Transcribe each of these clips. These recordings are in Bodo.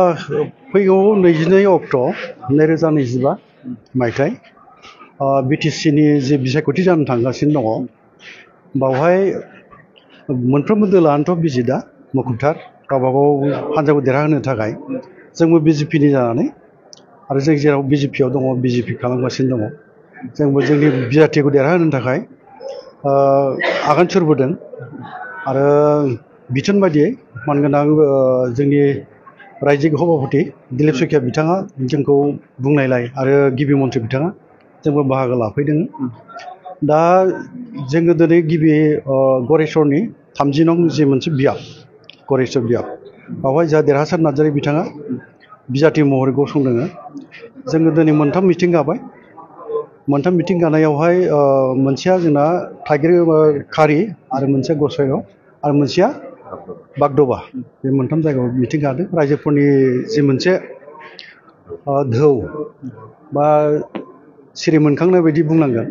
फैगौ 22 अक्ट' 2025 मायथाइ बिटिसिनि जे बिसायख'थि जानो थांगासिनो दङ बावहाय मोनफ्रोमबो दोलोआनोथ' बिजि दा मुखुबथार गावबागाव हान्जाखौ देरहाहोनो थाखाय जोंबो बिजेपिनि जानानै आरो जों जेराव बिजेपिआव दङ बिजेपि खालामगासिनो दङ जोंबो जोंनि बिजाथिखौ देरहाहोनो थाखाय आगान सुरबोदों आरो बिथोन बायदियै मानगोनां जोंनि रायजो सभापति दिलीप सैखिया बिथाङा जोंखौ बुंनायलाय आरो गिबि मन्थ्रि बिथाङा जोंबो बाहागो लाफैदों दा जोङो दिनै गिबि गरेस्वरनि 30 नं जे मोनसे बियाब गरेस्वर बियाब बावहाय जा देरहासार नार्जारी बिथाङा बिजाथि महरै गसंदों जोङो दिनै मोनथाम मिटिं गाबाय मोनथाम मिटिं गानायावहाय मोनसेया जोंना थाइगिरखारि आरो मोनसेया गसाइगाव आरो मोनसेया बागदबा बे मोनथाम जायगायाव मिटिं गादों रायजोफोरनि जि मोनसे धौ बा सिरि मोनखांनाय बायदि बुंनांगोन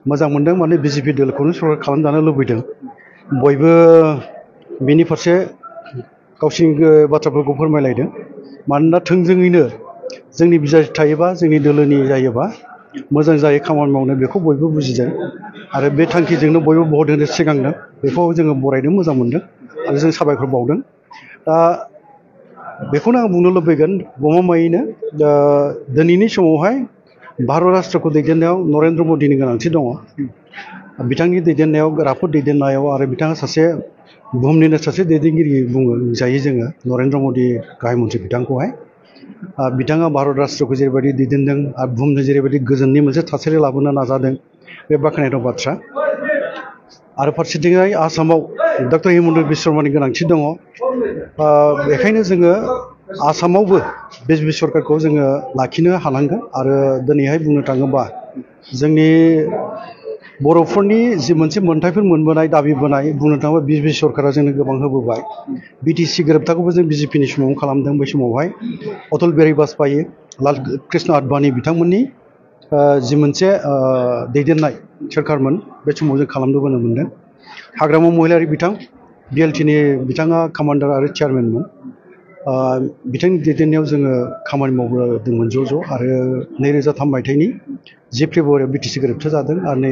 मोजां मोनदों माने बिजेपि दोलोखौनो सरकार खालामजानो लुबैदों बयबो बेनि फारसे गावसिनि बाथ्राफोरखौ फोरमायलायदों मानोना थोंजोङैनो जोंनि बिजाथि थायोबा जोंनि दोलोनि जायोबा मोजां जायो खामानि मावनो बेखौ बयबो बुजिदों आरो बे थांखिजोंनो बयबो भट होनो सिगांदों बेखौ जोङो बरायदों मोजां मोनदों आरो जों साबायखर बावदों दा बेखौनो आं बुंनो लुबैगोन गमामायैनो दिनैनि समावहाय भारत राष्ट्रखौ दैदेननायाव नरेन्द्र मदिनि गोनांथि दङ बिथांनि दैदेननायाव राफोद दैदेननायाव आरो बिथाङा सासे बुहुमनिनो सासे दैदेनगिरि बुङो जायो जोङो नरेन्द्र मदि गाहाय मन्थ्रि बिथांखौहाय बिथाङा भारत राष्ट्रखौ जेरैबायदि दैदेनदों आरो बुहुमनो जेरैबायदि गोजोननि मोनसे थासारि लाबोनो नाजादों बे बाख्नायथाव बाथ्रा आरो फारसेथिंहाय आसामाव डक्टर हिमन्त बिश्व शर्मानि गोनांथि दङ बेखायनो जोङो आसामावबो बिजेपि सरकारखौ जोङो लाखिनो हानांगोन आरो दिनैहाय बुंनो थाङोबा जोंनि बर'फोरनि जि मोनसे मोन्थायफोर मोनबोनाय दाबि बोनाय बुंनो थाङोबा बिजेपि सरकारा जोंनो गोबां होबोबाय बिटिसि गोरोबथाखौबो जों बिजेपिनि समाव खालामदों बै समावहाय अटल बिहारि बाजपेयी लाल कृष्ण आडबाणी बिथांमोननि जि मोनसे दैदेननाय सोरखारमोन बे समाव जों खालामबोनो मोनदों हाग्रामा महिलारि बिथां बिएलटिनि बिथाङा कामान्डार आरो चेयारमेनमोन बिथांनि दैदेननायाव जोङो खामानि मावबोदोंमोन ज' आरो 2003 मायथाइनि 10 फेब्रुवारियाव बिटिसि गोरोबथा जादों आरो नै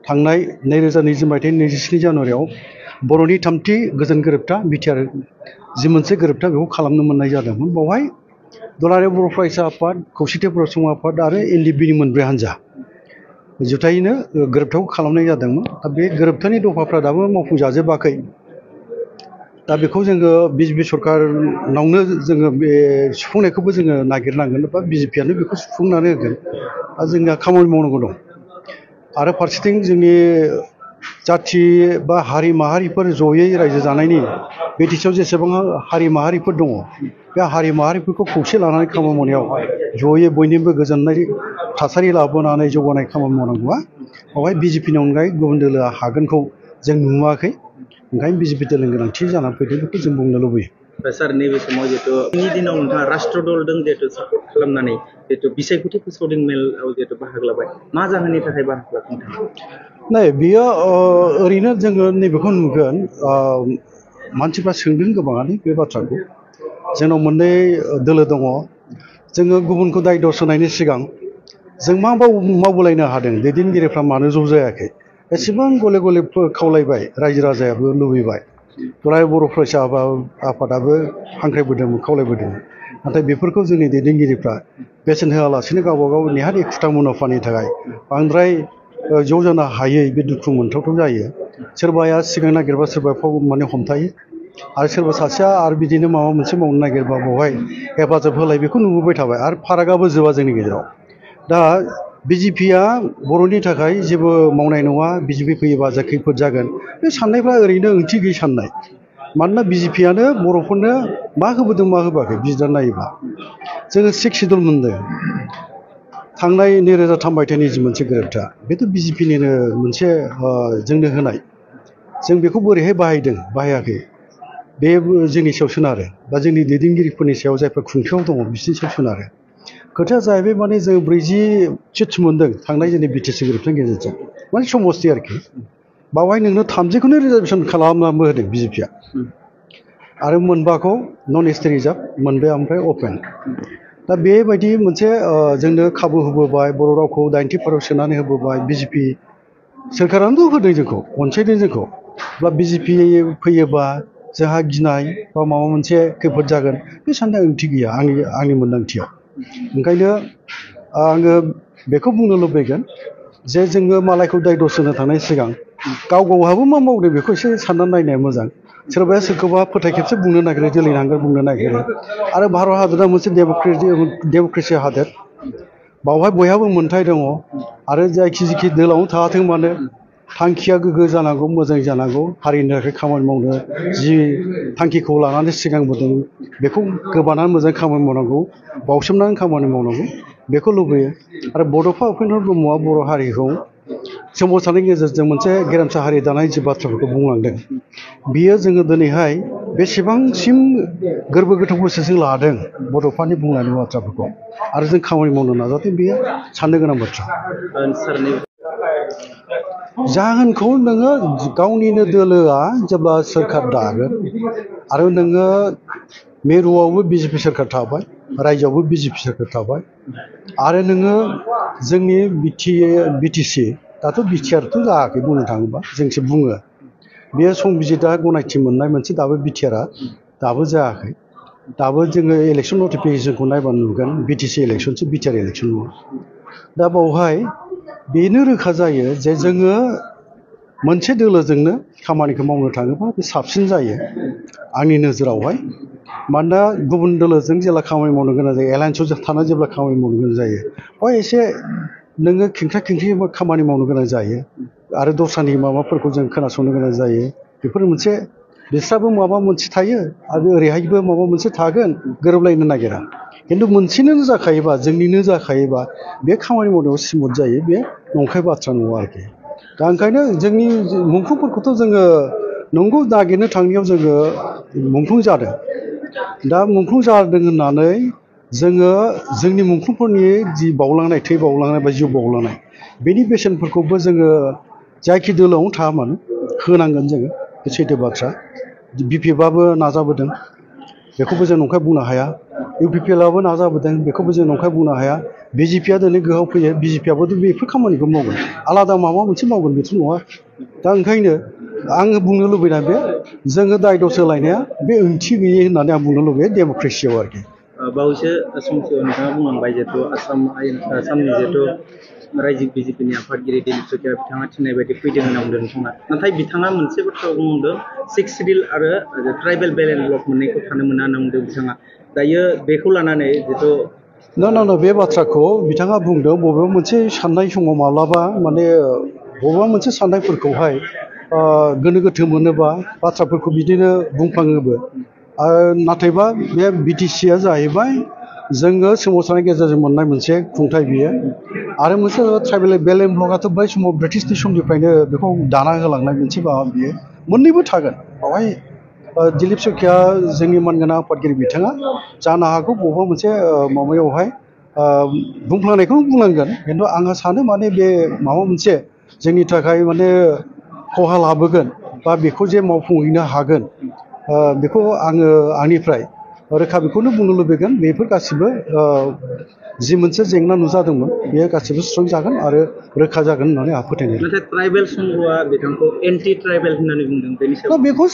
थांनाय 2020 मायथाइनि 27 जानुवारियाव बर'नि थामथि गोजोन गोरोबथा बिटिआर जि मोनसे गोरोबथा बेखौ खालामनो मोननाय जादोंमोन बावहाय दुलाराय बर' फरायसा आफाद खौसेथि बर' सुबुं आफाद आरो एनडिएफबिनि मोनब्रै हान्जा जुथायैनो गोरोबथाखौ खालामनाय जादोंमोन दा बे गोरोबथानि दफाफ्रा दाबो मावफुंजाजोबाखै दा बेखौ जोङो बिजेपि सरकारनावनो जोङो बे सुफुंनायखौबो जोङो नागिरनांगोन बा बिजेपिआनो बेखौ सुफुंनानै होगोन दा जोंहा खामानि मावनांगौ दं आरो फारसेथिं जोंनि जाथि बा हारि माहारिफोर जयै रायजो जानायनि बिटिसिआव जेसेबां हारि माहारिफोर दङ बे हारि माहारिफोरखौ खौसे लानानै खामानि मावनायाव जयै बयनिबो गोजोननाय थासारि लाबोनानै जौगानाय खामानि मावनांगौआ बेवहाय बिजेपिनि अनगायै गुबुन दोलोआ हागोनखौ जों नुवाखै ओंखायनो बिजेपि दोलोनि गोनांथि जानानै फैदों बेखौ जों बुंनो लुबैयो सार नैबे समाव जिहेतु दिनैनि दिनाव नोंथाङा राष्ट्र दलजों जिहेतु सापर्ट खालामनानै जिहेतु बिसायख'थि फोसावदिं मेलाव जिहेतु बाहागो लाबाय मा जाहोननि थाखाय बाहागो लादों नै बियो ओरैनो जोङो नैबेखौ नुगोन मानसिफ्रा सोंदों गोबाङानो बे बाथ्राखौ जोंनाव मोननै दोलो दङ जोङो गुबुनखौ दाय दस होनायनि सिगां जों मा मावबोलायनो हादों दैदेनगिरिफ्रा मानो ज' जायाखै एसेबां गले गले खावलायबाय रायजो राजायाबो लुबैबाय दुलाराय बर' फरायसा आफादाबो हांख्रायबोदोंमोन खावलायबोदोंमोन नाथाय बेफोरखौ जोंनि दैदेनगिरिफ्रा बेसेन होआलासिनो गावबा गाव नेहाथ एखुथा मुलाम्फानि थाखाय बांद्राय ज' जानो हायै बे दुखु मोनथावथाव जायो सोरबाया सिगां नागिरबा सोरबाया माने हमथायो आरो सोरबा सासेया आरो बिदिनो माबा मोनसे मावनो नागिरबा बेवहाय हेफाजाब होलाय बेखौ नुबोबाय थाबाय आरो फारागाबो जोबा जोंनि गेजेराव दा बिजेपिआ बर'नि थाखाय जेबो मावनाय नङा बिजेपि फैयोबा जा खैफोद जागोन बे साननायफ्रा ओरैनो ओंथि गैयै साननाय मानोना बिजेपिआनो बर'फोरनो मा होबोदों मा होबोआखै बिजिरना नायोबा जोङो 6 सिडुल मोनदों थांनाय 2003 मायथाइनि जि मोनसे गोरोबथा बेथ' बिजेपिनिनो मोनसे जोंनो होनाय जों बेखौ बोरैहाय बाहायदों बाहायाखै बे जोंनि सायाव सोनारो बा जोंनि दैदेनगिरिफोरनि सायाव जायफोर खुंथायाव दङ बिसोरनि सायाव सोनारो खोथाया जाहैबाय माने जों 40 सिट्स मोनदों थांनाय जोंनि बिटिसि गोरोबथानि गेजेरजों माने समस्ति आरोखि बावहाय नोंनो 30खौनो रिजार्भेसन खालामनानै होदों बिजेपिआ आरो मोनबाखौ नन एस टि रिजार्भ मोनबाया ओमफ्राय अपेन दा बेबायदि मोनसे जोंनो खाबु होबोबाय बर' रावखौ 90% सोनानै होबोबाय बिजेपि सोरखारानोथ' होदों जोंखौ अनसायदों जोंखौ बा बिजेपि फैयोबा जोंहा गिनाय बा माबा मोनसे खैफोद जागोन बे साननाया ओंथि गैया आंनि मोन्दांथियाव ओंखायनो आङो बेखौ बुंनो लुबैगोन जे जोङो मालायखौ दाय दस होनो थांनायनि सिगां गाव गावहाबो मा मावदों बेखौ एसे साननानै नायनाया मोजां सोरबाया सोरखौबा फोथाय खेबसे बुंनो नागिरो जोलै नांगोन बुंनो नागिरो आरो भारत हादरा मोनसे डेम'क्रेसि हादोर बावहाय बयहाबो मोन्थाय दङ आरो जायखि दोलावनो थाथों मानो थांखिया गोग्गो जानांगौ मोजां जानांगौ हारिनि थाखाय खामानि मावनो जि थांखिखौ लानानै सिगांबोदों बेखौ गोबानानै मोजां खामानि मावनांगौ बावसोमनानै खामानि मावनांगौ बेखौ लुबैयो आरो बड'फा उपेन्द्र ब्रह्मआ बर' हारिखौ सोमावसारनायनि गेजेरजों मोनसे गेरेमसा हारि दानाय जि बाथ्राफोरखौ बुंलांदों बियो जोङो दिनैहाय बेसेबांसिम गोरबो गोथौ गोसोजों लादों बड'फानि बुंनाय बाथ्राफोरखौ आरो जों खामानि मावनो नाजादों बेयो साननो गोनां बाथ्रा जाहोनखौ नोङो गावनिनो दोलोआ जेब्ला सोरखार दागोन आरो नोङो मिरुआवबो बिजेपि सोरखार थाबाय रायजोआवबो बिजेपि सोरखार थाबाय आरो नोङो जोंनि बिटिसि दाथ' बिटिआरथ' जायाखै बुंनो थाङोबा जोंसो बुङो बेयो संबिजिता गनायथि मोननाय मोनसे दाबो बिटिआरआ दाबो जायाखै दाबो जोङो इलेक्सन नटिफिकेसनखौ नायबानो नुगोन बिटिसि इलेक्सनसो बिटिआर इलेक्सन नङा दा बावहाय बेनो रोखा जायो जे जोङो मोनसे दोलोजोंनो खामानिखौ मावनो थाङोबा बे साबसिन जायो आंनि नोजोरावहाय मानोना गुबुन दोलोजों जेब्ला खामानि मावनो गोनां जायो एलायन्सआव थानानै जेब्ला खामानि मावनो गोनां जायो बेवहाय एसे नोङो खेंख्रा खेंख्रि खामानि मावनो गोनां जायो आरो दस्रानि माबाफोरखौ जों खोनासंनो गोनां जायो बेफोर मोनसे बिस्राबो माबा मोनसे थायो आरो ओरैहायबो माबा मोनसे थागोन गोरोबलायनो नागिरा खिन्थु मोनसेनो जाखायोबा जोंनिनो जाखायोबा बे खामानि मावनायाव स्मुथ जायो बे नंखाय बाथ्रा नङा आरोखि दा ओंखायनो जोंनि मुंख्लंफोरखौथ' जोङो नंगौ नागिरनो थांनायाव जोङो मुंख्लं जादों दा मुंख्लं जादों होननानै जोङो जोंनि मुंख्लंफोरनि जि बावलांनाय थै बावलांनाय बा जिउ बावलांनाय बेनि बेसेनफोरखौबो जोङो जायखि दोलोआवनो थाया मानो होनांगोन जोङो बे सैथो बाथ्रा बिपिएफआबो नाजाबोदों बेखौबो जों नंखाय बुंनो हाया इउपिपिएलआबो नाजाबोदों बेखौबो जों नंखाय बुंनो हाया बिजेपिआ दिनै गोहोआव फैयो बिजेपिआबोथ' बेफोर खामानिखौ मावगोन आलादा माबा मोनसे मावगोन बेथ' नङा दा ओंखायनो आङो बुंनो लुबैनाय बे जोङो दाय दस होलायनाया बे ओंथि गैयै होननानै आं बुंनो लुबैयो डेम'क्रेसियाव आरोखि बावैसो समसिगां नोंथाङा बुंलांबाय जिहेतु आसामनि जिहेतु रायजो बिजेपिनि आफादगिरि दिलीप सखिया बिथाङा थिननाय बायदि फैदों होनना बुंदों नोंथाङा नाथाय बिथाङा मोनसे बाथ्रा बुंदों 6 सिडिउल आरो ट्राइबेल बेलेन्स ब्लक मोननैखौ थानो मोना होनना बुंदों बिथाङा दायो बेखौ लानानै जिहेतु ना बे बाथ्राखौ बिथाङा बुंदों बबेबा मोनसे साननाय समाव माब्लाबा माने बबेबा मोनसे साननायफोरखौहाय गोनो गोथो मोनोबा बाथ्राफोरखौ बिदिनो बुंफ्लाङोबो नाथायबा बे बिटिसिआ जाहैबाय जोङो सोमावसारनायनि गेजेरजों मोननाय मोनसे खुंथाय बियो आरो मोनसे ट्राइबेल बेलेन्स ब्लकआथ' बै समाव ब्रिटिशनि समनिफ्रायनो बेखौ दाना होलांनाय मोनसे माबा बियो मोननैबो थागोन बेवहाय दिलीप सखिया जोंनि मानगोनां आफादगिरि बिथाङा जानो हागौ बबेबा मोनसे माबायावहाय बुंफ्लांनायखौ बुंनांगोन खिन्थु आङो सानो माने बे माबा मोनसे जोंनि थाखाय माने खहा लाबोगोन बा बेखौ जे मावफुंहैनो हागोन बेखौ आङो आंनिफ्राय रोखा बेखौनो बुंनो लुबैगोन बेफोर गासिबो जि मोनसे जेंना नुजादोंमोन बेयो गासिबो सुस्रांजागोन आरो रोखा जागोन होननानै आंहा फोथायनाय दं। नाथाय ट्राइबेल संघआ बिथांखौ एन्टि ट्राइबेल होननानै बुंदों बेनि सायाव बेखौ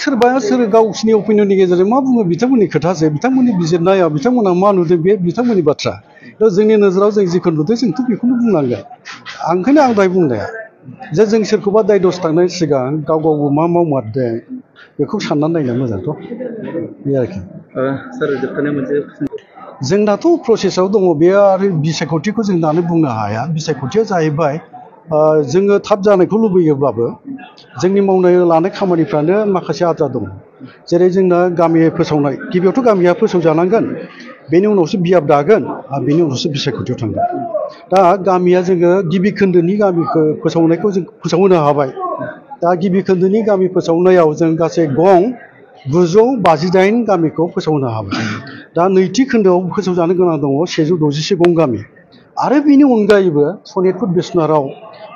सोर गावसिनि अपिनियननि गेजेरजों मा बुङो बिथांमोननि खोथासो बिथांमोननि बिजिरनायाव बिथांमोना मा नुदों बे बिथांमोननि बाथ्रा दा जोंनि नोजोराव जों जिखौ नुदों जोंथ' बेखौनो बुंनांगोन ओंखायनो आं दहाय बुंनाया जे जों सोरखौबा दाय दस थांनायनि सिगां गाव गावबो मा मावमारदों बेखौ साननानै नायनाया मोजांथ' बे आरोखि सार जोबथारनाय मोनसे जोंनाथ' प्रसेसआव दङ बेयो आरो बिसायख'थिखौ जों दानो बुंनो हाया बिसायख'थिया जाहैबाय जोङो थाब जानायखौ लुबैयोब्लाबो जोंनि मावनो लानाय खामानिफ्रानो माखासे आद्रा दङ जेरै जोंना गामि फोसावनाय गिबियावथ' गामिया फोसावजानांगोन बेनि उनावसो बियाब दागोन आरो बेनि उनावसो बिसायख'थियाव थांगोन दा गामिया जोङो गिबि खोन्दोनि गामिखौ फोसावनायखौ जों फोसावहोनो हाबाय दा गिबि खोन्दोनि गामि फोसावनायाव जों गासै गं 958 गामिखौ फोसावनो हाबाय दा नैथि खोन्दोआव फोसावजानो गोनां दङ 161 गं गामि आरो बेनि अनगायैबो सनितपुर बिस्वनाथआव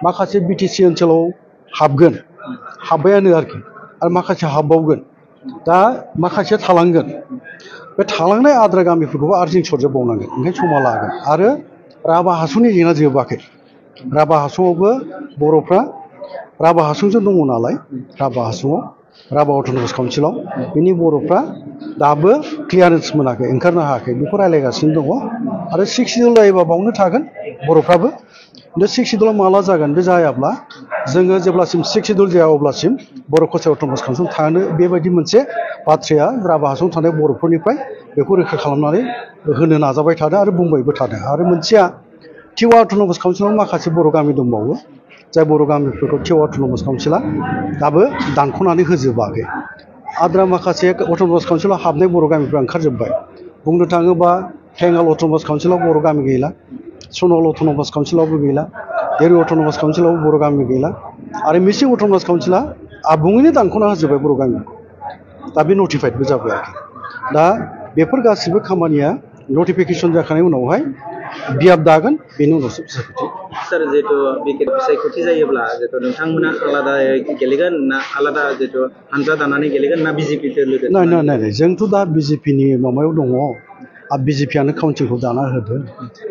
माखासे बिटिसि ओनसोलाव हाबगोन हाब्बायानो आरोखि आरो माखासे हाबबावगोन दा माखासे थालांगोन बे थालांनाय आद्रा गामिफोरखौबो आरो जों सरजाबबावनांगोन ओंखायनो समा लागोन आरो राभा हासंनि जेंना जोबाखै राभा हासंआवबो बर'फ्रा राभा हासंजों दङ नालाय राभा हासंआव राभा अट'नमास काउन्सिलाव बिनि बर'फ्रा दाबो क्लियारेन्स मोनाखै ओंखारनो हायाखै बेखौ रायज्लायगासिनो दङ आरो 6 सिडिउल जायोबा बावनो थागोन बर'फ्राबो बे 6 सिडिउला माला जागोन बे जायाब्ला जोङो जेब्लासिम 6 सिडिउल जाया अब्लासिम बर' कसारि अट'नमास काउन्सिल थानो बेबायदि मोनसे बाथ्राया राभा हासं थानाय बर'फोरनिफ्राय बेखौ रैखा खालामनानै होनो नाजाबाय थादों आरो बुंबायबो थादों आरो मोनसेया टिवा अट'नमास काउन्सिलाव माखासे बर' गामि दंबावो जाय बर' गामिफोरखौ टिवा अट'नमास काउन्सिला दाबो दानख'नानै होजोबाखै आद्रा माखासे अट'नमास काउन्सिलाव हाबनाय बर' गामिफ्रा ओंखारजोब्बाय बुंनो थाङोबा हेंगाल अट'नमास काउन्सिलाव बर' गामि गैला सनवाल अट'नमास काउन्सिलावबो गैला देरु अट'नमास काउन्सिलावबो बर' गामि गैला आरो मिसिं अट'नमास काउन्सिला आबुङैनो दानख'ना होजोब्बाय बर' गामिखौ दा बे नटिफाइडबो जाबाय दा बेफोर गासिबो खामानिया नटिफिकेसन जाखांनायनि उनावहाय बियाब दागोन बेनि उनावसो बिसायख'थि सार जिहेतु बिसायख'थि जायोब्ला जिहेतु नोंथांमोना आलादायै गेलेगोन ना आलादा जिहेतु हानजा दानानै गेलेगोन ना बिजेपि लोगो नाय जोंथ' दा बिजेपिनि माबायाव दङ आरो बिजेपियानो काउन्सिलखौ दाना होदों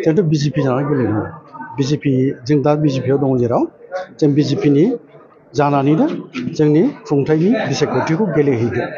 जोंथ' बिजेपि जानानै गेलेगोन बिजेपि जों दा बिजेपियाव दङ जेराव जों बिजेपिनि जानानैनो जोंनि खुंथायनि बिसायख'थिखौ गेलेहैगोन